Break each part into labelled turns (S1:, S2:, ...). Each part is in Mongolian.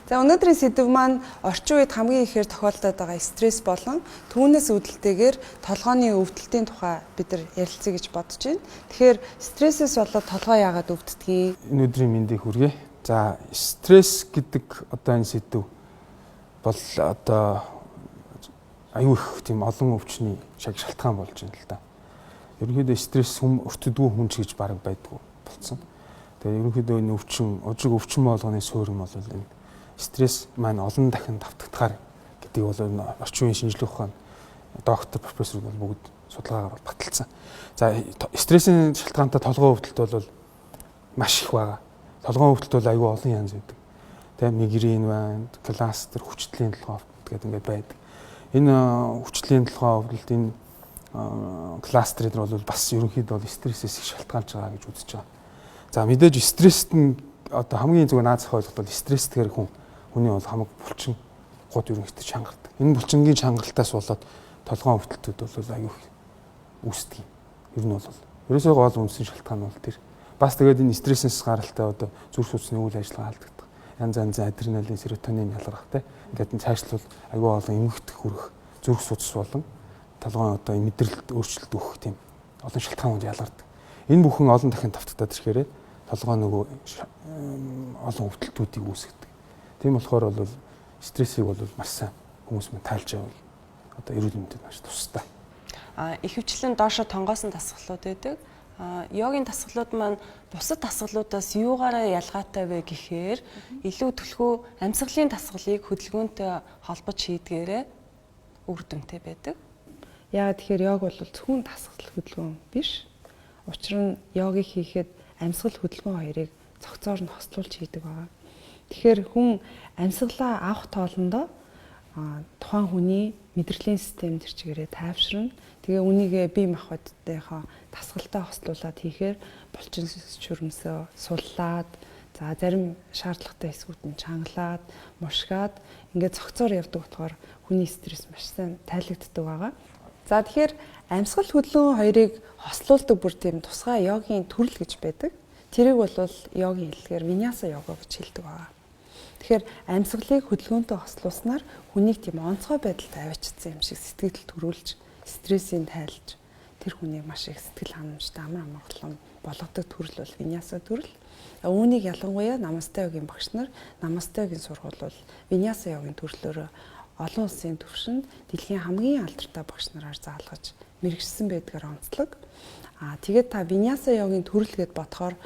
S1: За, өнөөдрийн сэдэв маань орчин үед хамгийн ихээр тохиолдоод байгаа стресс болон түүнээс үүдэлтэйгээр толгойн өвдөлтийн тухай бид нар ярилцъя гэж бодож байна. Тэгэхээр стрессээс болоод толгой яагаад өвддгийг?
S2: Өнөөдрийн мэндийг хүргэе. За, стресс гэдэг одоо энэ сэдэв бол одоо аюу их тийм олон өвчний шаг шалтгаан болж байна л да. Ерөнхийдөө стресс хүм өртөдгүү хүн ч гэж бараг байдгүй болцсон. Тэгээ ерөнхийдөө энэ өвчин, ожиг өвчин болгоны суурь юм бол энэ стресс маань олон дахин давтагдахаар гэдэг бол орчин үеийн шинжлэх ухаан доктор, профессор бол бүгд судалгаагаар бол баталсан. За, стрессийн шалтгаантай толгойн өвдөлт бол маш их байгаа. Толгойн өвдөлт бол аюу олон янз байдаг. Тэ, мигрен байна, кластер, хүчтлийн толгойн өвдөлт гэдэг ингээд байдаг. Энэ хүчтлийн толгойн өвдөлт, энэ кластер эдэр бол бас ерөнхийдөө бол стрессээс их шалтгаалж байгаа гэж үзэж байгаа. За, мэдээж стресст нь одоо хамгийн зүгээр наад зах ойлголт бол стресс тэгэхээр хүний бол хамаг булчин гууд ерөнхийдөө чангардаг. Энэ булчингийн чангаралтаас болоод толгойн өвдөлтүүд бол аюу их үүсдэг юм. Ер нь бол ерөөсөө гол үндсэн шалтгаан бол тэр. Бас тэгээд энэ стрессээс гаралтай одоо зүрх судасны үйл ажиллагаа алдагдах. Янз янзын адреналин, серотонин ялгарх те. Ингээд энэ цаашлуул аюу олон эмгэгдэх хүрэх, зүрх судас болон толгойн одоо мэдрэлт өөрчлөлт өгөх тийм олон шалтгаанууд ялгардаг. Энэ бүхэн олон дахин давтагдаад ирэхээр толгой нөгөө олон өвдөлтүүдийг үүсгэдэг. Тийм болохоор бол стрессийг бол маш сайн хүмүүс мань тайлж явал одоо эрүүл мэндэд маш тустай.
S3: Ихэвчлэн доошо тонгоосон дасгалууд байдаг. Йогийн дасгалууд маань бусад дасгалуудаас юугаараа ялгаатай вэ гэхээр илүү төлхөө амьсгалын дасгалыг хөдөлгөөнтэй холбож хийдгээрээ үр дүнтэй байдаг.
S1: Яагаад тэгэхээр йог бол зөвхөн дасгал хөдөлгөөн биш. Учир нь йогийг хийхэд амьсгал хөдөлгөөн хоёрыг цогцоор нь хослуулж хийдэг байгаа. Тэгэхээр хүн амьсгалаа авах тоолондоо тухайн хүний мэдрэлийн систем тэр чигээрээ тайвширна. Тэгээ үнийгээ бие махбодтойхоо дасгалтай хослуулад хийхээр булчин шүрмсөө суллаад, за зарим шаардлагатай хэсгүүд нь чангалаад, мушгаад ингээд цогцоор явдаг болохоор хүний стресс маш сайн тайлагддаг байгаа. За, тэгэхээр амьсгал хөдөлгөөн хоёрыг хослуулдаг бүр тийм тусгай йогийн төрөл гэж байдаг. Тэрийг бол йогийн хэллэгээр виняса йога гэж хэлдэг байгаа. Тэгэхээр амьсгалыг хөдөлгөөнтэй хослуулснаар хүнийг тийм онцгой байдалд аваачсан юм шиг сэтгэл төрүүлж, стрессийг тайлж, тэр хүнийг маш их сэтгэл ханамжтай, амар амгалан болгодог төрөл бол виняса төрөл. Үүнийг ялангуяа намасте йогийн багш нар, намасте йогийн сургууль бол виняса йогийн төрлөөрөө олон улсын түвшинд дэлхийн хамгийн алдартай багш нараар заалгаж мэргэжсэн байдгаар онцлог. Тэгээд та виняса йогийн төрөл гэд бодохоор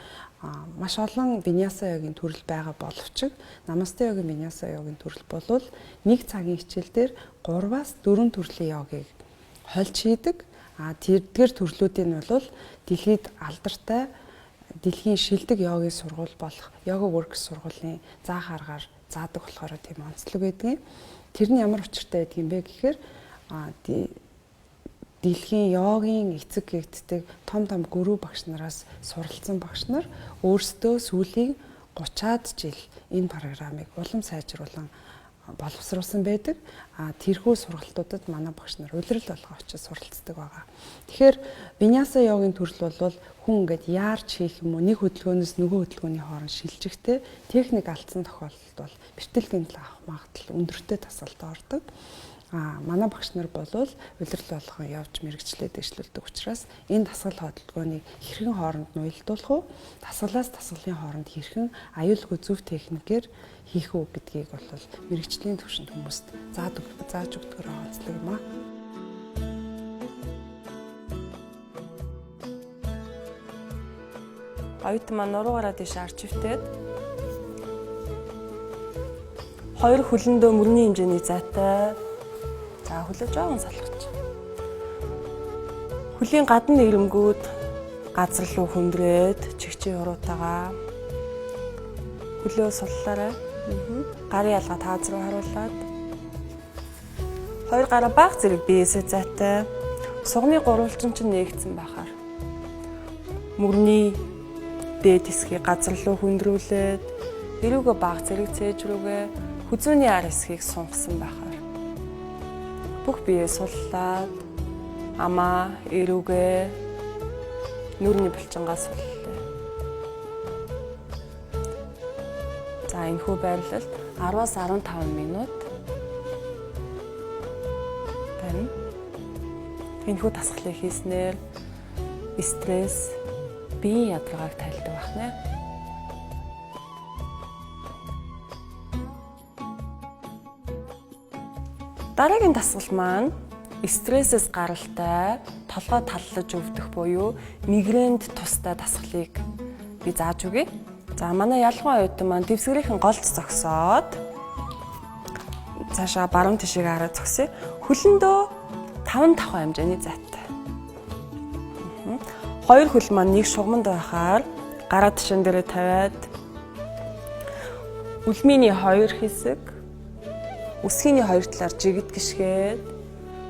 S1: маш олон виняса йогийн төрөл байгаа боловч намасте йогийн виняса йогийн төрөл болвол нэг цагийн хичээл дээр 3-аас 4 төрлийн йогийг хольж хийдэг. Тэрдгээр төрлүүдийн нь бол дэлхийд алдартай дэлхийн шилдэг йогийн сургууль болох Yoga Works сургуулийн заах аргаар заадаг болохоор тийм онцлог байдгийн. Тэр нь ямар учиртай байдаг юм бэ гэхээр дэлхийн йогийн эцэг гэгддэг том том гүрүү багш нараас суралцсан багш нар өөрсдөө сүүлийн 30-аад жил энэ програмыг улам сайжруулан боловсруулсан байдаг. Тэрхүү сургалтуудад манай багш нар улирал болгоо очиж суралцдаг байгаа. Тэгэхээр виняса йогийн төрөл бол хүн ингээд яарч хийх юм уу, нэг хөдөлгөөнөөс нөгөө хөдөлгөөний хооронд шилжихтэй техник алдсан тохиолдолд бол бэртэл гэмтэл авах магадлал өндөртэй дасгалд ордог. Манай багш нар болвол улирал болгон явж мэрэгчлээ дэвшлүүлдэг учраас энэ дасгал хөдөлгөөнийг хэрхэн хооронд нь уялдуулах уу, дасгалаас дасгалын хооронд хэрхэн аюулгүй зөв техникээр хийх үү гэдгийг бол мэрэгчлийн түвшинд хүмүүст зааж өгдөгөр онцлог юм аа.
S3: Оюутан маань нуруугаараа тийш арч ивтээд хоёр хөлөндөө мөрний хэмжээний зайтай. За, хөлөө жоохон салгаж. Хөлийн гадна ирэмгүүд газар руу хүндрээд чигчээ хуруутайгаа хөлөө суллаарай. Гарын ялгаа тааз руу харуулад хоёр гараа баг зэрэг биесээ зайтай. Сугны гурвалжин чинь нээгдсэн байхаар мөрний дээд хэсгийг газар руу хүндрүүлээд эрүүгөө баг зэрэг цээж рүүгээ хүзүүний ар хэсгийг сунхсан байхаар бүх биеэ суллаад амаа эрүүгээ нүүрний булчингаа суллаа. За, За энэхүү байрлалд 10-аас 15 минут байна. Энэхүү дасгалыг хийснээр стресс, биеийн ядаргааг тайлдаг байна. Дараагийн дасгал маань стрессээс гаралтай толгой таллаж өвдөх буюу мигрэнд тустай дасгалыг би зааж өгье. За манай ялган оюутан маань дэвсгэрийнхэн голд зогсоод цаашаа баруун тишээ хараад зогсъё. Хөлөндөө 5 давхар хэмжээний зайтай. Хоёр хөл маань нэг шугамд байхаар гараа тишэн дээрээ тавиад үлмийний хоёр хэсэг өсгийний хоёр талаар жигд гიშгээд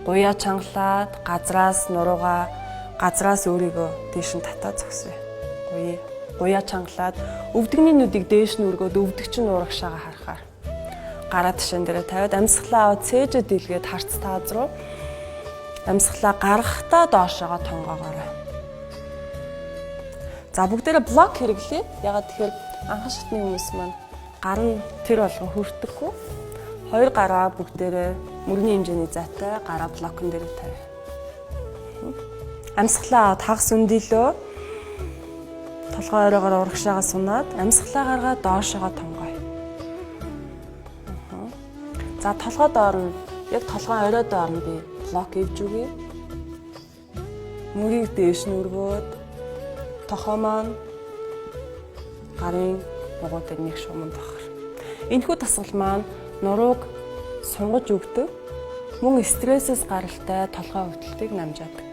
S3: гуяа чангалаад газраас нуруугаа газраас өөрийгөө дээш нь татаа зогсъё. Гуяа чангалаад өвдөгний нүдийг дээш нь өргөөд өвдөг чинь урагшаага харахаар гараа тишэн дээрээ тавиад амьсгалаа аваад цээжээ дийлгээд харц тааз руу амьсгалаа гаргахтаа доошоогоо тонгоогоорой. За бүгдээрээ блок хэрэглэе. Ягаад тэгэхээр анхан шатны хүмүүс маань гар нь тэр болгон хүртэхгүй. Хоёр гараа бүгдээрээ мөрний хэмжээний зайтай гараа блокон дээр тавь. Амьсгалаа аваад хагас өндийлөө. Толгой оройгоор урагшаага сунаад амьсгалаа гаргаад доошоогоо тонгоё. За толгой доор нь яг толгой орой доор нь би блок ивж өгье. Мөрийг дээш нь өргөөд тохоо маань гарын нугуу дээр нэг шуманд бахар. Энэхүү дасгал маань нурууг сунгаж өгдөг. Мөн стрессээс гаралтай толгой өвдөлтийг намжаадаг.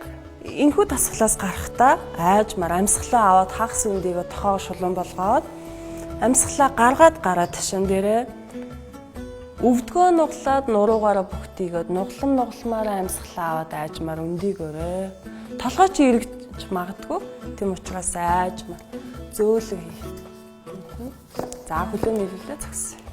S3: Энэхүү дасгалаас гарахдаа айжмаар амьсгалаа аваад хагас үндийгөө тохоо шулуун болгоод амьсгалаа гаргаад гараа ташаан дээрээ өвдгөө нуглаад нуруугаараа бүгтийгээд нуглам нугламаараа амьсгалаа аваад айжмаар өндийгөөрэй. Толгой чи эргэж магадгүй. Тийм учраас айжмаар зөөлөн хий. За хөлөө нийлүүлээ зогсъё.